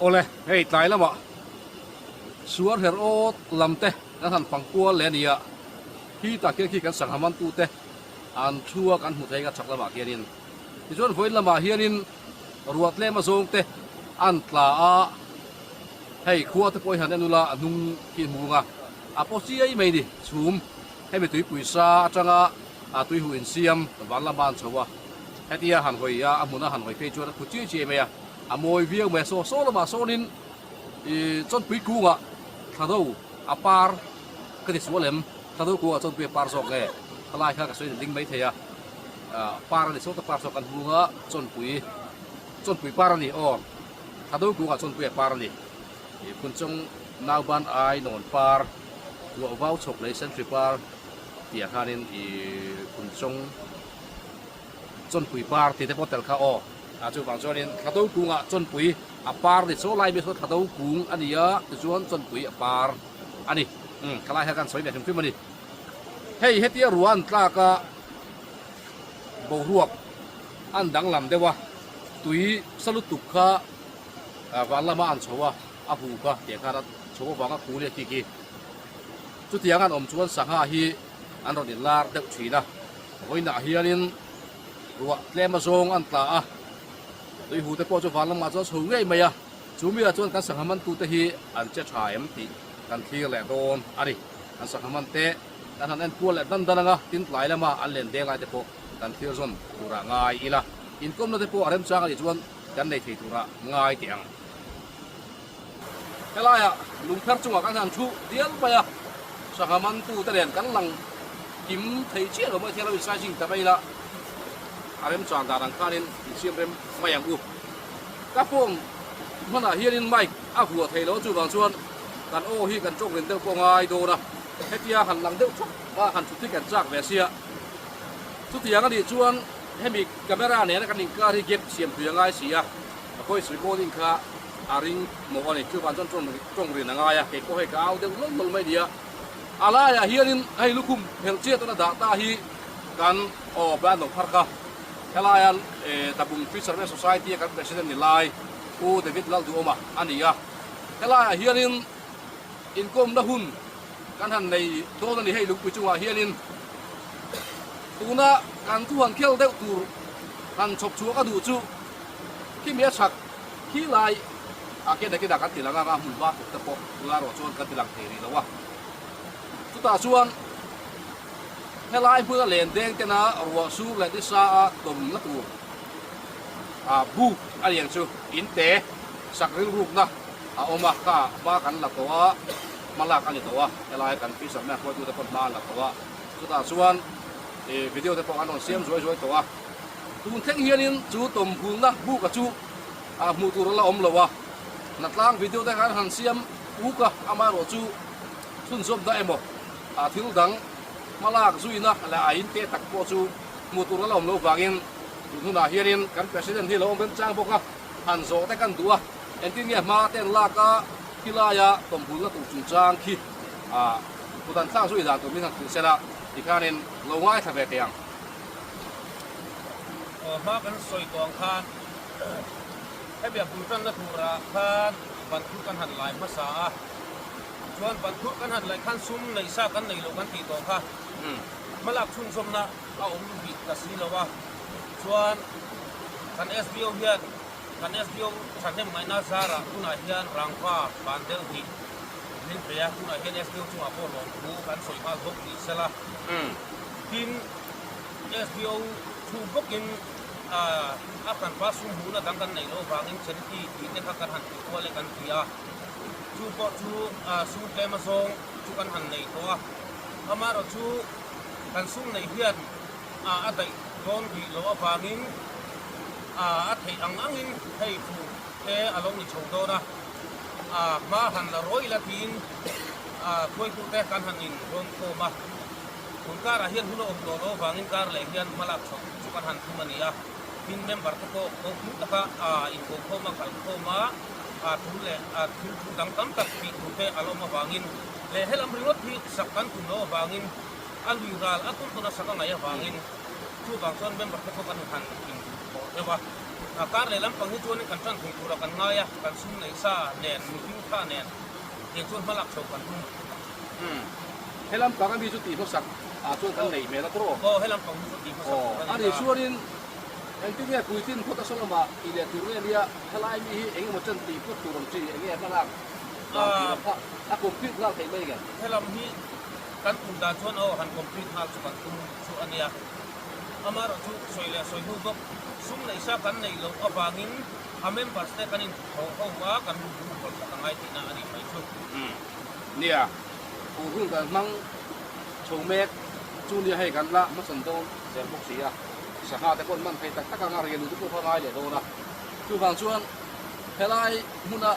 Awle, hei tlai lamah suar her awt lam te kan han fang kual leh a ni a, khi tah khian khi kan sangha mantu te an thu a kan hmu thei ang a chhak lamah khianin. Tichuan vawiin lamah hianin ruah tlem a zawng te an tla a, hei khua te pawh hi han en ula a hnung khi hmung a, a paw chiai mai ni chhum hemi tuipui sa atanga a tuihuh insiam van lama an chho a, hetia han hawi a a hmuna han hawi phei chuan a khu chiai chiai mai a, a mawi viau mai a, saw saw lamah sawnin ih chawnpui kungah thla do a par ka ti sual em, thla do kungah chawnpui a par zawk nge khalai kha ka sawi ding mai thei a. Par a ni sawta par saw kan hmung a chawnpui chawnpui par a ni aw thla do kungah chawnpui a par a ni ih phunchawng nauban ai nawn par tuah vau chhawk leh sentry par tih ah khanin ih phunchawng chawnpui par tih te pawh tel kha aw ah chuvang chuanin thla do kungah chawnpui a par ni saw lai mi saw thla do kung a ni a tichuan chawnpui a par a ni umm thalai kha kan sawi ve hrim hrim a ni hei hetia ruah an tlak a. Boruak an danglam deuh a, tui sa lutuk kha van lama an chho a, a hu kha tiang khan a chho avanga khu leh khi khi. Chutiang an awm chuan sangha hi an rawn inlar deuh thin a, vawiinah hianin ruah tlem azawng an tla a, tui hu te pawh chu van lamah chuan chho ngei mai a, chu miah chuan kan sangha mantute hi an che tha em tih kan thlir leh dawn a ni. Kan sangha mante. Kan han en kual leh dan dan anga tin tlai lama an len deng lai te pawh kan thlir zawn turah ngai ila, inkawmna te pawh a remchang anih chuan kan nei thei turah ngai teh ang. Helaiah lungpher chungah kan han thu dial mai a, sangha mantu te nen kan lang kim thei chiah lo mai thei lo insai zing ta mai ila, a remchang dan ang khanin insiam rem mai ang u. Ka phone hmanah hianin mic a vuah thei lo chuvang chuan kan aw hi kan tawng rin deuh pawh ngai dawn a. Hetia han lang deuh thawk a han thut hi kan chak ve sia. Chutiang a nih chuan hemi camera nena kan inkar hi gap siam tui a ngai si a, a voice recording kha a ring mawh a ni. Chuvang chuan tawng rin a ngai a, kei pawh hei ka au deuh nawlh nawlh mai nia. A laiah hianin hei lukhum phelh chiat a dah ta hi kan aw Brian Dongphar kha helaia Tabung Fishermen Society a kan President ni lai Pu David Lalduhawma a ni a. Helaiah hianin Inkawmna hun kan han nei dawn a ni hei lungpui chungah hianin tuna kan thu han khel deuh tur han chhawp chhuah ka duh chu khimi a chhak khi lai a ke nakin ah kan ti lang anga hmun hma tuk te pawh tuna erawh chuan kan ti lang thei rih lo a chutah chuan helai hmuna len deng tena ruah sur leh nisa a tawmna tur a buk a ni ang chu in te sak rilrukna. A awm a, kha hma kan la tawh a, hma lak a ni tawh a, helai kan fisherman hruaitute pawn hma an la tawh a, chutah chuan ih video te pawh an rawn siam zuai zuai tawh a, tun thleng hianin chu tawmhulna buka chu ah hmuh tur a la awm lo a, hnatlang video te khan han siam uk a, amaherawh chu chhunzawm dah emaw ah thil dang hma lak zuina leh a in te tak pawh chu hmuh tur a la awm lo vangin tun hunah hianin kan president hi a lo awm remchang bawk a. Han zawh te kan duh a, engtin nge hma te an lak a, khilaia tawmhulna tur chungchang khi ah kut an thlak zui dan tur min han hrilh sela tikhanin lo ngaithla ve teh ang. Aw hma kan sawi tawh ang khan hemi a bul tanna turah khan banthur kan han lai hmasa a, chuan banthur kan han laih khan sum neih sa kan nei lo kan tih tawh kha hmalak chhunzawmna a awm bik ta si lo a, Chuan kan SDO hian kan SDO thahnem ngaihna zarah tunah hian rangva ban deuh hnih min pe a, tunah hian SDO chungah pawh lawmthu kan sawi nghal bawk ni sela. Tin, SDO thu bawkin a hranpa sum hmuhna dang kan neih loh vangin charity tih te kha kan han ti kual e kan ti a, chu pawh chu sum tlem azawng chu kan han nei tawh a, amaherawhchu kan sum neih hian a daih dawn rih loh avangin a theih ang angin hei fuh te a lo ni chho dawn a, hma han la rawih la tiin khuaitute kan han in rawn khawm a, tun karah hian hun a awm tawh loh avangin kar leh hian hma lak chhoh chu kan han thum a ni a, tin member te pawh kohhmun taka inkokhawm a kalkhawm a tul leh thil thu dang tam tak tih tur te a lawm avangin leh helam ringawt hi sak kan tum loh avangin A lui ral a tum tawna sak a ngaih avangin chuvang chuan member te pawh kan han in duh tawh deuh a. A kar leh lampang hi chuanin kan tan thei tura kan ngai a, kan sum neih sa nen, mihring tha nen tiang chuan hmalak chho kan tum. Umm. He lampang ami chu tih hmasak ah chuan kan neih hmel a tawh. Aw, he lampang hi chu tih hmasak tur a ni ta. Aw, ani chuanin engtin nge puitlin phawt a saw lamah tih leh tur nge nia, helai mi hi eng emaw chen tih phawt tur ang chi, eng nge hmalak dan tih lam kha a complete nghal theih mai nge? Helam hi kan tum dan chuan aw han complete nghal chu kan tum chu a nia. Amaherawh chu sawi leh sawi hnu bawk, sum neih sa kan neih loh avangin a members te kan inthaw ho a, kan ru pawlh tak a ngai tihna a nih mai chu. Umm. Nia, pu hun kan hmang chho mek chu nia hei kan la hmasawn dawn zel bawk si a, sangha te pawh an man thei tak tak ang a, rian te pawh kha ngai leh dawn a. Chuvang chuan helai hmuna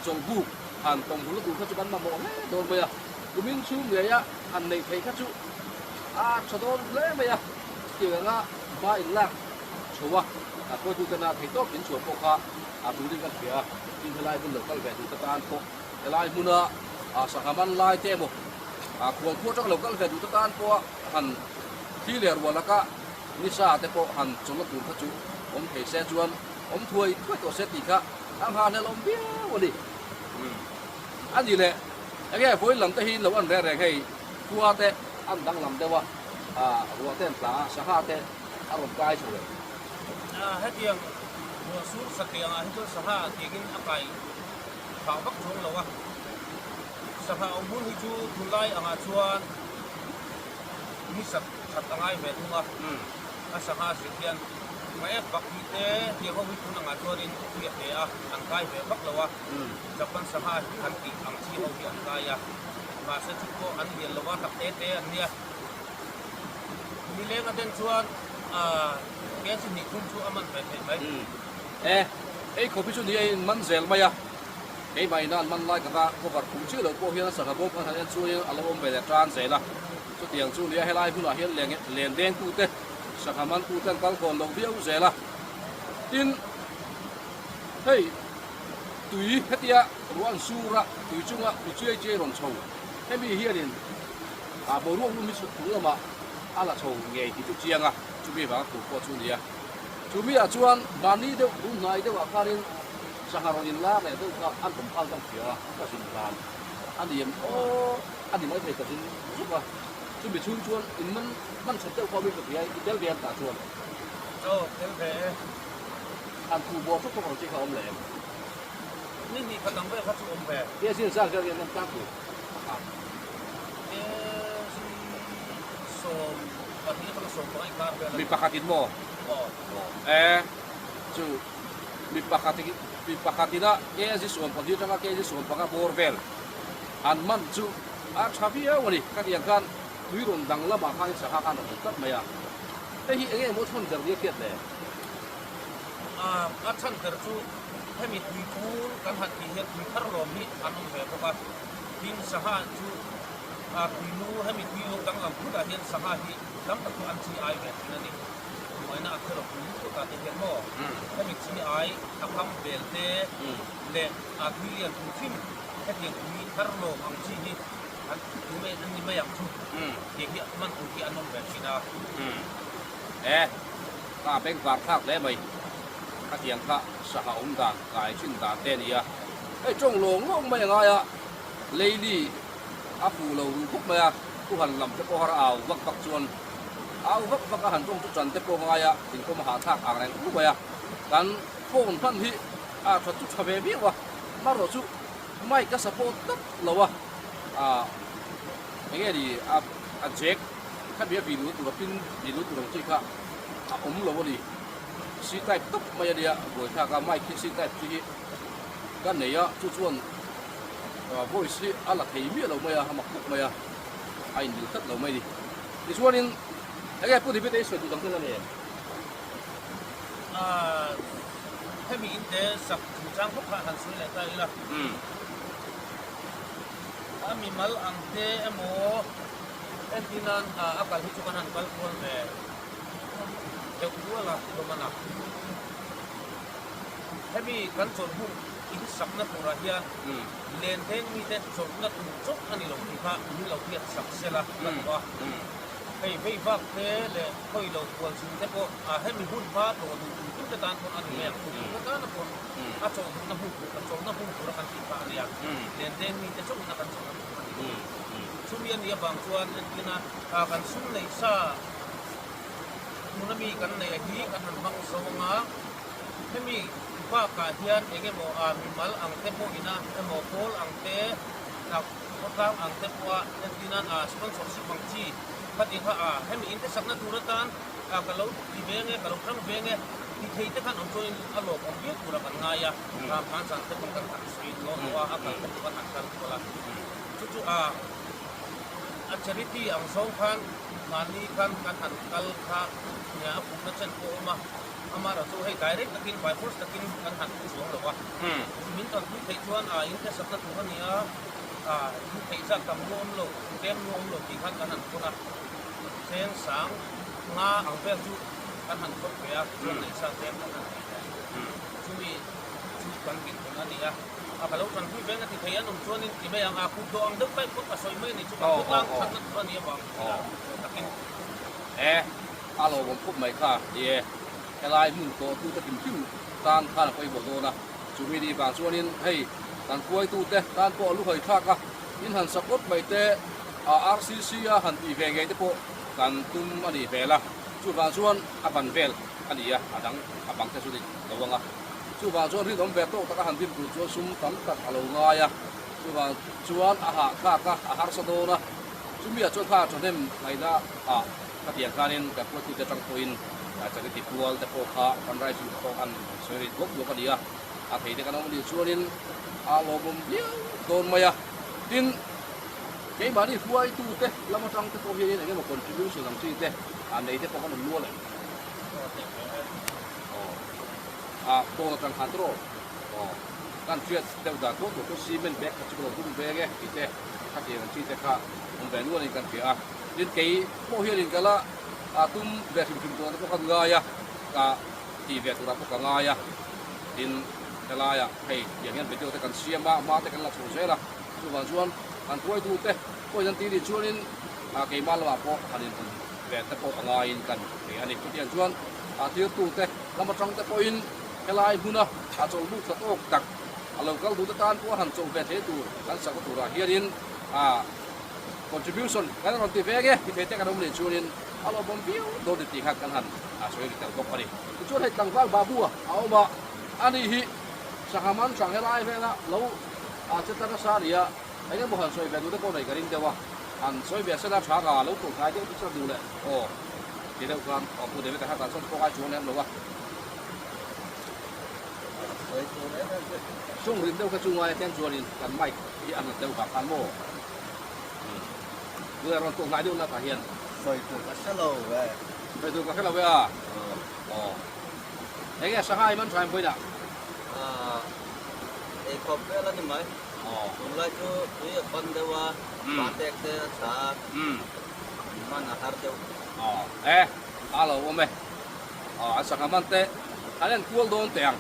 chawlhbuk han tawng hul na tur kha chu kan mamawh hle dawn mai a, kumin chhung ngeia han neih theih kha chu a tha dawn hle mai a, chutiang anga hma inlak chho a, a hruaitutena theihtawp inchhuah pawh kha a tulin kan hria a, tin helai hmun lo kal ve duhte tan pawh helai hmuna sangha man lai te emaw khual khua atanga lo kal ve duhte tan pawha han thli leh ruah laka nisa te pawh han chawlhna tur kha chu awm thei se chuan awm thuai thuai tawh se tih kha a nghahhlelh awm viau a ni. A ni leh enge vawiin lam te hi lo an reng reng hei khua te an danglam deuh a, ruah te an tla a, sangha te a rawn kai chho em? Hetiang ruah sur satliah angah hi chuan sangha tiangin a kai phah vak chuang lo a, sangha awm hun hi chu tunlai angah chuan ni sat that a ngai ve thung a, a sangha zir hian hmaek vak hi te tiang ho hi tun angah chuanin a tui a hle a, an kai ve vak lo a, Japan sangha han tih ang chi ho hi an kai a, mahse chu pawh an lian lo a, tak te te an nia. Nileng a den chuan kg hnih thum chu a man ve theih mai. E, ei khawp hi chu ni a in man zel mai a, keimah ina an man lai ka kha cover khum chiah loh pawh hian a sangha bawm khan han en chuan a lo awm ve leh tan zel a, chutiang chu nia helai hunah hian len deng tute sangha man tute an kal khawn loh viau zel a, tin hei tui hetia ruah an sur a, tui chunga mi chiai chiai rawn chho hemi hianin Ah boruak lum hi chhuk thung lamah a la chho ngei tih chu chiang a, chumi vanga khur pawh chu a ni a. Chumi ah chuan mahni deuh bul hnai deuh ah khanin sangha rawn inlar leh deuh kha an awm phal dang hria a, ka zin dan a ni em aw a ni maithei ka zin zuk a, chumi chhung chuan in man man chhawp deuh kha awmin ka hria i tel ve an tah chuan. Aw tel ve e. Han thu bawr chawp chawp ang chi kha awm leh em? Ni hnih khat ang vel kha chu awm ve. Tia zin zat vel hian an tlang tur. Mi pakhatin maw? E chu mi pakhat mi pakhatina kg 12 atanga kg 15 bawr vel an man chu a tha viau a ni. Khatiang khan tui rawn dang lamah khan sangha khan a rawn tlat mai a. Hei hi enge maw chhan ber nia hriat le? A chhan ber chu hemi tuiphur kan han tih hian tui thar lawm hi an awm ve bawk a. Tin, sangha chu tuinu hemi tui lo danglam phutah hian sangha hi tam tak chu an chi ai ve thin a ni. Buaina a khelawk tui lutuk ah te hian maw hemi chi ai a kham vel te leh a tui lian hrim hrim hetiang tui thar lawm ang chi hi an tu mai an ni mai ang chu tiang hi man tur hi an awm ve thin a. E, ka bengvar thlak hle mai. Khatiang kha sangha awm dan kai thin dan te a ni a. Hei tawng lawng lawng mai a ngai a, Leili a fuh lo duh khawp mai a, thu han lam te pawh har au vak vak chuan au vak vak a han tawng chu chan te pawh a ngai a, inkawm a hahthlak ang reng khawp mai a, kan phone hman hi a tha chu tha ve viau a, marawh chu mic a support tlat lo a, ah eng nge ni a a jack khami a vih luh tur a pin vih luh tur ang chi kha a awm lo a ni, C type tawp mai a nia buaithlak a mic hi C type chi hi. Ka nei a, chu chuan voice hi a la thei miah lo mai a, a mak khawp mai a, a inmil tlat lo mai a ni. Tichuanin enge Pu David-a i sawi duh dang te la nei em? Hemi in te sak chungchang khawp kha han sawi leh ta ila. A mimal ang te emaw entir nan a kal hi chu kan han kal kual ve deuh rual a, lawm a na. Hemi kan chawlhbuk in sakna turah hian lendeng mite chawlhna tur chawp a ni lo tih kha min lo hriat sak sela ka duh a. Hei vei vak te leh khawi lo kual zin te pawh a hemi hun hma tawh duh tu tu te tan pawn a ni mai ang. Kum kum atana pawn a chawlh duhna hmun tur, chawlhna hmun tura kan tih kha a nia. Lendeng mite chauhin a kan chawlhna tur a ni. Chumi a nih avang chuan entirna kan sum neih sa tuna mi kan neih a hi kan han hmang zo anga hemi bakah hian eng emaw a mimal ang te pawh ina emaw pawl ang te khawtlang ang te pawha entirna sponsorship ang chi khati kha a hemi in te sakna tur atan ka lo ti ve nge ka lo tang ve nge ti thei te khan awm chuanin a lawm awm viau tura kan ngai a hman zan te pawn kan han sawi nawn tawh a a kal te pawh kan han kal kual a. Chu chu a a charity ang zawng khan mahni khan kan han kal kha nia a pumna chen pawh a awm a, amaherawh chu hei direct takin by force takin kan han thu chuang lo a, min tanpui theih chuan a in hresakna tur a ni a, a in theih zat tam lu awm lo, tlem lu awm lo tih khan kan han thawn a, cheng sang nga ang vel chu kan han thawn ve a, chuan neihsa tlem kan han nei leh chumi chu kan dinhmun a ni a. A ka lo tanpui veng a ti thei an awm chuanin ti mai ang a, kut dawh ang deuh paih pawh ka sawi mai a ni chu ka khawtlang thatna tur a nih avang ila takin. E, a lo awm khup mai kha ni e, helai hmun tawh tute hrim hrim tan khan a pawimawh dawn a, chumi nih vang chuanin hei kan hruaitute tan pawh a lu hawi thlak a, in han support mai te a RCC a han tih ve ngei te pawh kan tum a nih hmel a, chuvang chuan a ban vel a ni a, a dang a bang te chu ni lo ang a. Chuvang chuan rinawm ve tawk taka han din tur chuan sum tam tak a lo ngai a, chuvang chuan a hahthlak a, a harsa dawn a, chumi ah chuan kha thahnem ngaihna ah khatiang khanin kan hruaitute atang pawhin charity pual te pawh kha fundraising te pawh an sawi rit duak duak a ni a, a thei te kan awm a nih chuanin a lawmawm viau dawn mai a, tin keimahni hruaitute lam atang te pawh hianin engemaw contribution ang chi te nei te pawh kan awm nual em? A pawn atang khan tawh aw kan hriat deuh dan tawh tur chu cement bag kha chu ka lo tum ve nge tih te khatiang ang chi te kha awm ve nualin kan hria a, tin kei pawh hianin ka la tum ve hrim hrim turah te pawh ka ngai a, ka tih ve turah pawh ka ngai a, tin helaiah hei tiang hian video te kan siam a, hma te kan la chho zel a, chuvang chuan kan hruaitute pawhin an tih nih chuanin keimah lamah pawh han inhawn ve te pawh a ngaiin kan hria a ni. Chutiang chuan a tirtute lam atang te pawhin helai hmuna a chawlhbuk tha tawk tak a lo kal duhte tan pawh han chawlh ve thei tur kan sakna turah hianin a contribution kan rawn ti ve nge ti thei te kan awm leh chuanin a lawmawm viau dawn ni tih kha kan han sawi ri tel bawk a ni. Tichuan hei tlangval Babu a awm a, ani hi sangha man hrang helai vela lo che tla nasa a ni a, eng emaw han sawi ve duhte pawh nei ka ring deuh a, han sawi ve sela tha nga lo tawlh hnai deuh chu chuan duh leh aw. Ti deuh khan aw Pu David-a kha kan sawn pawh ngai chuang lem lo a. Chung rim deuh kha chu ngai atiang chuanin kan mic hi a nat deuh vang khan maw? Tunah rawn tawh hnai deuh lakah hian. Sawi tur ka hre lo ve. Sawi tur ka hre lo ve a. Aw. Enge sangha i man tha em vawiinah? Eikhawp vel a ni mai. Tunlai chu tui a pan deuh a, patek te a tha a. Man a har deuh. Aw e, a lo awm e. Aw an sangha man te an en kual dawn teh ang.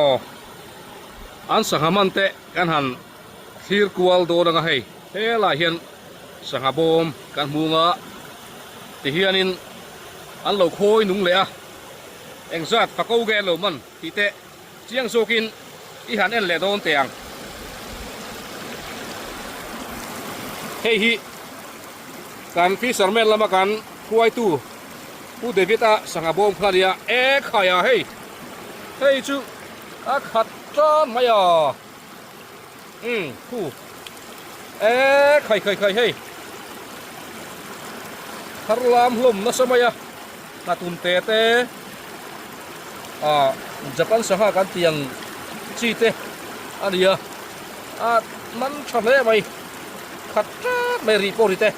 Aw an sangha man te kan han thlir kual dawn anga hei helaiah hian sangha bawm kan hmung a tihianin an lo khawi nung leh a engzat fako nge an lo man tih te Chiang zawkin i han en leh dawn teh ang. Hei hi kan fisherman lama kan hruaitu Pu David-a sangha bawm kha a nia. E khai a hei, hei chu a khat tan mai a. Umm khu e khai khai khai hei thar lam hlawm nasa mai a hnatum te te ah Japan sangha kan tih ang chi te a ni a a man tha hle mai khat tlat mai rih pawh ri te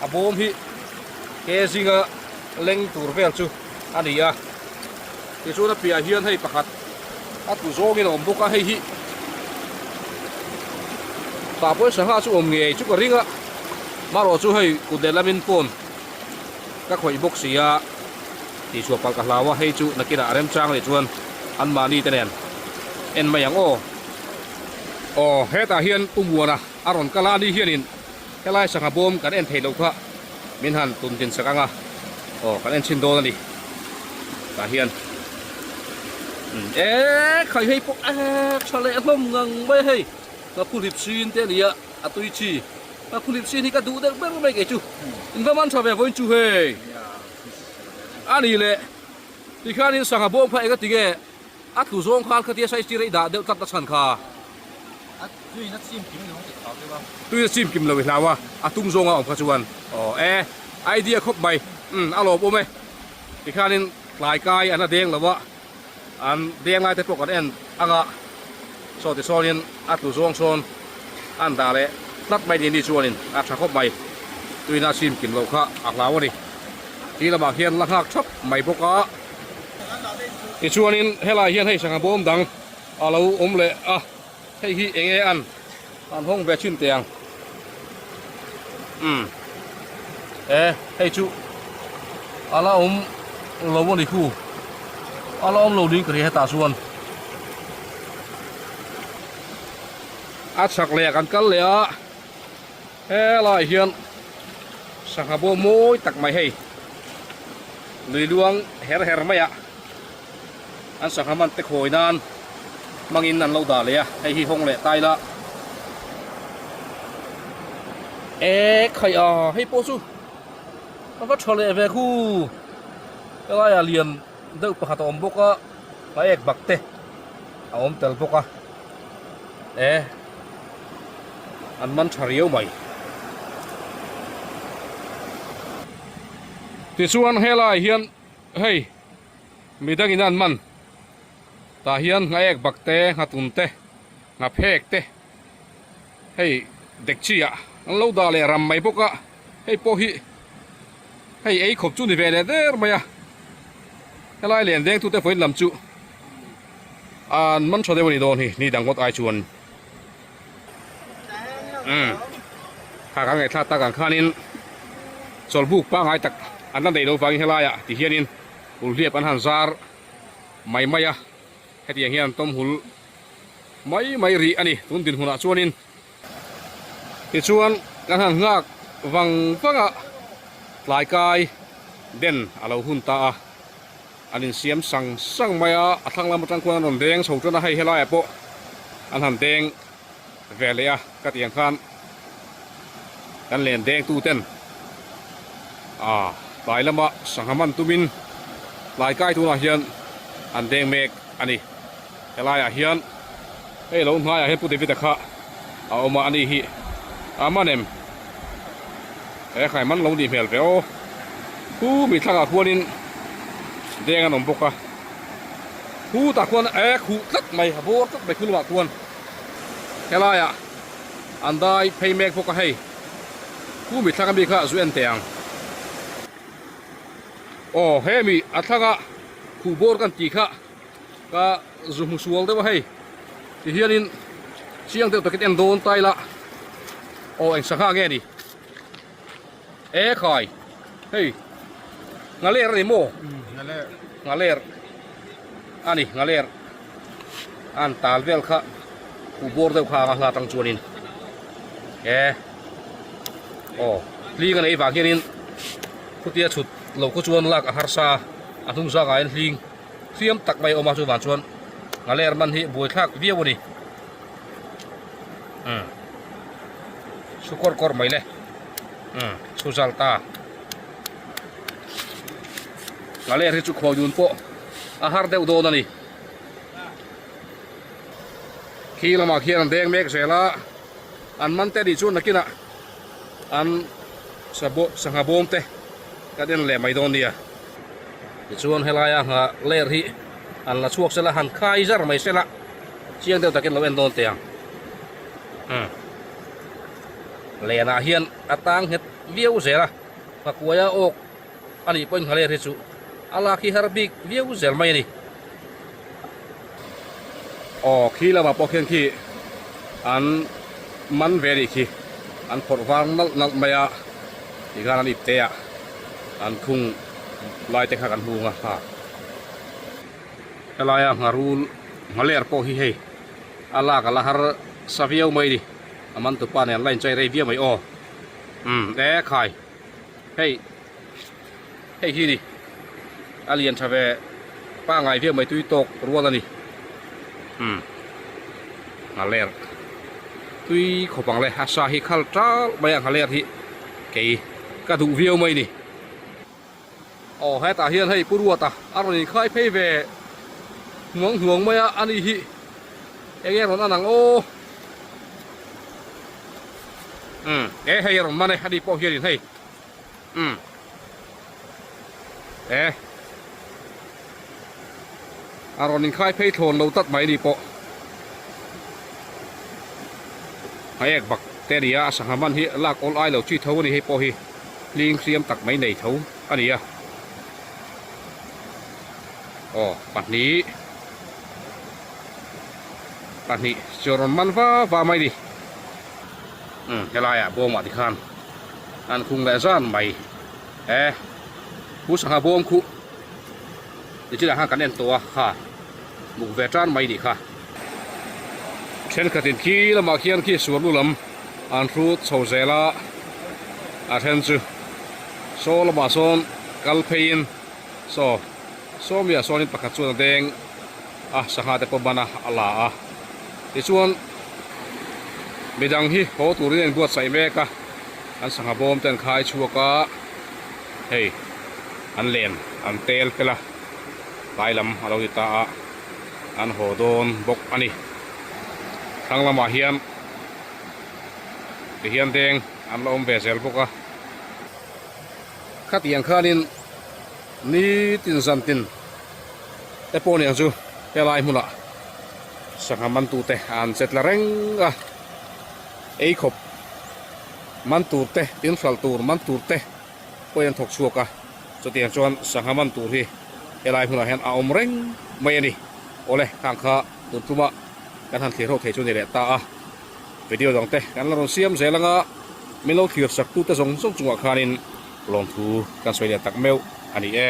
a bawm hi ke zinga leng tur vel chu a ni a tichuan a piahah hian hei pakhat a tlu zawngin a awm bawk a hei hi tah pawhin sangha chu awm ngei chu ka ring a marawh chu hei kut lehlamin phone ka khawih bawk si a tihchhuah palh ka hlau a hei chu nakinah a remchang leh chuan anmahni te nen en mai ang aw aw hetah hian Pu Muana a rawn kal a ani hianin helai sangha bawm kan en theih loh kha. min han tun din sak ang a aw kan en chhin dawn a ni tah hian e khai hei pawh e tha leh hlawm ngang mai a hei nghakhulip sin te a ni a a tui chi nghakhulip sin hi ka duh deuh ber mai kei chu in va man tha ve vawiin chu hei a ni leh tikhianin sangha bawm kha eng a ti nge. A tlu zawng khan khatia size tir a i dah deuh tlat a chhan kha. A tuiin a chim kim lo tih hlau deuh a. Tuiin a chim kim lo i hlau a, a tum zawng a awm kha chuan aw e idea khawp mai umm a lawm awm e. Tikhanin tlai kai an la deng lo a, an deng lai te pawh kan en ang a, saw ti sawnin a tlu zawng sawn an dah leh tlat mai ni ni chuanin a tha khawp mai. Tuiin a chim kim loh kha a hlau a ni. Ti lamah hian la nghak thap mai bawk a. Tichuanin helai hian hei sangha bawm dang a lo awm leh a, hei hi eng nge an an hawng ve thin teh ang. Umm e hei chu a la awm lo a ni khu, a la awm lo ding ka hria hetah chuan. A chhak leh ah kan kal leh a. Helaiah hian sangha bawm mawi tak mai hei lui luang her her mai ah an sangha man te khawi nan hmangin an lo dah leh a hei hi hawng leh ta ila e khaih a hei pawh chu a va tha leh ve khu helaiah lian deuh pakhat a awm bawk a hmaek bak te a awm tel bawk a. E an man tha riau mai. Tichuan helaiah hian hei midangin an man tah hian nghaek bak te nghatun te nghaphek te hei dekchi ah an lo dah leh ram mai bawk a hei pawh hi hei ei khawp chu ni ve leh der mai a helai len deng tute vawiin lam chu. An man tha deuh a ni dawn hi ni dang ngawt ai chuan umm kha kan ngaihthlak tak ang khanin chawlhbuk pangngai tak an la neih loh vangin helaiah ti hianin hulhliap an han zar mai mai a hetiang hian tawm hul mai mai rih a ni tun dinhmunah chuanin tichuan kan han nghak vang vang a tlai kai den a lo hun ta a. An insiam sang sang mai a, a thlang lam atang khuan an rawn deng chho tan a, hei helaiah pawh an han deng ve leh a, ka tih ang khan kan len deng tu ten ah tlai lama sangha man tumin tlai kai tunah hian an deng mek a ni. Helaiah hian hei lo hnaiah hian Pu David-a kha a awm a, ani hi a man em? He khai man lo nih hmel ve aw. Khu mi thlangah khuanin deng an awm bawk a, khu tah khuan e khuh tlat mai a bawr tlat mai khu lamah khuan helaiah an dai phei mek bawk a hei khu mi thlanga mi kha zu en teh ang. Aw hemi a thlanga khuh bawr kan tih kha. Ka zu hmu sual deuh a hei ti hianin chiang deuh takin en dawn ta ila aw eng sangha nge ni e khai hei nghaler a ni maw nghaler a ni nghaler an tal vel kha huh bawr deuh kha anga hla tang chuanin e aw hling a nei vang hianin khutia chhut lo khaw chuan lak a harsa a hnung zangah hian hling. Hriam tak mai a awm a chuvang chuan nghaler man hi buaithlak viau a ni. Umm chhu kawr kawr mai le umm chhu zal ta. Nghaler hi chu khawi dun pawh a har deuh dawn a ni. Khi lamah khian an deng mek zel a an man te nih chuan nakinah an sangha bawm te kan en leh mai dawn nia. Tichuan helaia nghah ler hi an la chhuak sela han khai zar mai sela chiang deuh takin lo en dawn teh ang. Umm lenah hian a tang nghet viau zel a, nghakuaia awk a nih pawhin nghaler hi chu a lak hi har bik viau zel mai a ni. Aw khi lamah pawh khian khi an man ve a nih khi an phawrh vang nalh nalh mai a tikhan an ipte ah an khung lai te kha kan hung a ha helaia ngharul nghaler pawh hi hei a lak a la har sa viau mai a ni a man tupa nen an la inchai rei viau mai aw umm e khai. Hei hei hi ni a lian tha ve pangai viau mai tui tawk rual a ni umm nghaler tui khawp ang le a sa hi khal tal mai a nghaler hi kei ka duh viau mai ni. Aw hetah hian hei Pu Ruata a rawn inkhai phei ve hnuang hnuang mai a ani hi eng nge rawn an ang aw umm e hei a rawn man e ani pawh hianin hei umm e a rawn inkhai phei thlawn lo tlat mai ani pawh a ek bak te a ni a a sangha man hi lak awl ai lo chi tho a ni hei pawh hi. Hling hriam tak mai nei tho a ni a. Aw, pahnih. Pahnih chu rawn man va va mai ni. Umm, helaiah bawmah tikhan an khung leh zan mai. E, pu sangha bawm khuh nichinah khan kan en tawh a, kha muk ve tan mai nih kha. Thenkhatin khi lamah khian khi suarlu lam an hrut chho zel a, a then chu saw lamah sawn kal pheiin saw sawmiah sawnin pakhat chuan a deng a, sangha te pawh ban a a la a, tichuan midang hi haw turin a inbuatsaih mek a, an sangha bawm te an khai chhuak a, hei an len an tel fel a, tlai lam a lo ni ta a, an haw dawn bawk a ni. Thlang lamah hian. Tihian deng an la awm ve zel bawk a, khatiang khanin nitin zantin te pawh niang chu helai hmunah sangha mantute an che tla reng a, ei khawp man tur te tin hralh tur man tur te pawhin an thawk chhuak a, chutiang chuan sangha man tur hi helai hmunah hian a awm reng mai a ni. Awle khang kha tun tumah kan han thlir ho thei chu ni leh ta a. Video dang te kan la rawn siam zel anga min lo thlir sak tute zawng zawng chungah khanin lawmthu kan sawi leh tak meuh a ni e.